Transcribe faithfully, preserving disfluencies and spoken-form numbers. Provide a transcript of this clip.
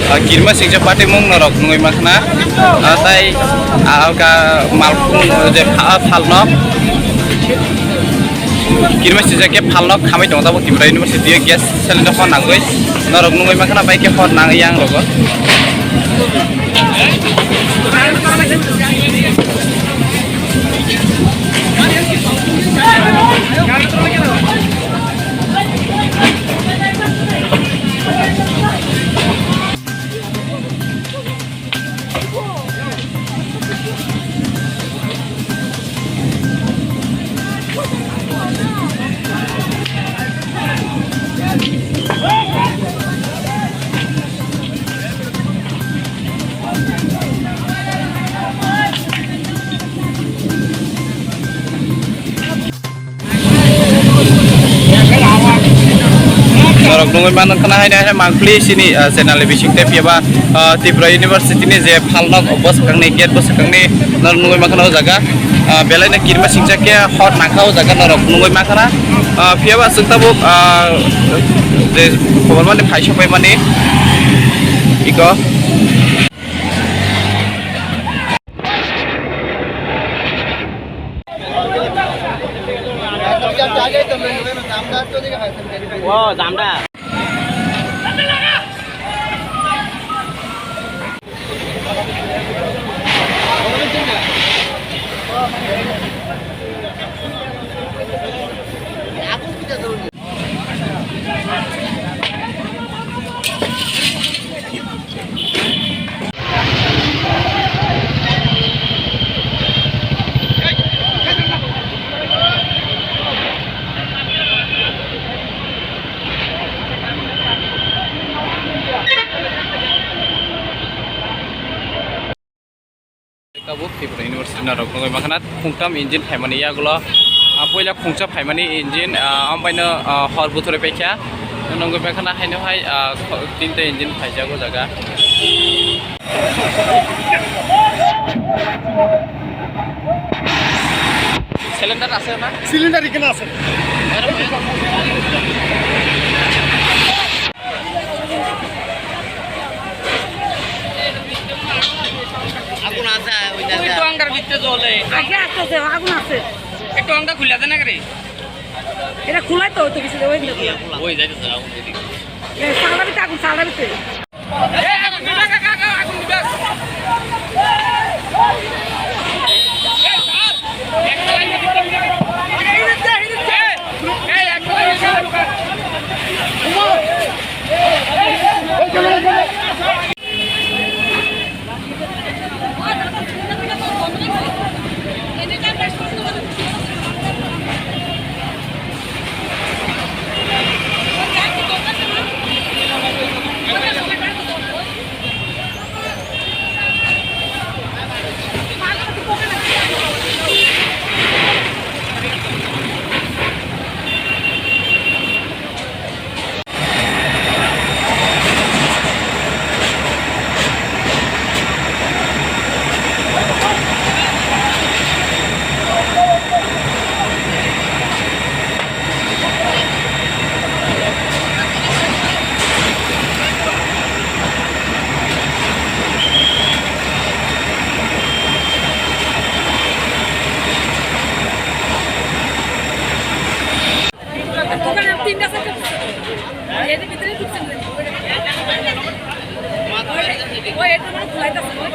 Ah, kirima singcha patimung norok nungwi makhna. Ah, tai, ah, alka malkhung je pha-, phalnok. Kirima singcha khe phalnok khamwi tongo tabuk Tripura University o gas cylinder hor nangwi. Norok nungwi makhna bai khe hor nang yang rogo. Norok nungwi mano khna haino haino mangpli sini, ah, channel ni bising tei phiyaba, ah, Tripura University ni je phalnok bwswkangni gate bwswkangni norok nungwi mankha o jaga, ah, belai no kirima singcha khe hor nangkha o jaga norok nungwi mankha na, ah, phiyaba chwng tabuk, ah, je khobor mani phai sokpai mani iko. O jamda. Tabuk Tripura University norok nugwi mankha na khungtam engine phaimani yagulo, ah, puila khungsa phaimani engine, ah, ambaino, ah, hor buthorwi paikha. Nugwi mankha na haino hai, ah, kho-, tinta engine phaijago jaga. Cylinder ase na? Cylinder ikena ase. আগুন আছে, ওই যে ওই আছে। তো আন্ডার ভিতরে জ্বলে। আগে আসতেছে, আগুন আছে। একটু আন্ডার খুলে দেন না রে। এটা খোলাই তো, ওই তো কিছু ওই দিকে খোলা। ওই যাইতেছে, আগুন দিয়ে দিকে। এ, সামনে ভিতরে আগুন, সামনে ভিতরে। দোকানে তিনটা সেট দিচ্ছে তো। এর ভিতরে ঢুকছে না। ওই, ওই একটু মানে খোলাইতেছে, ওই।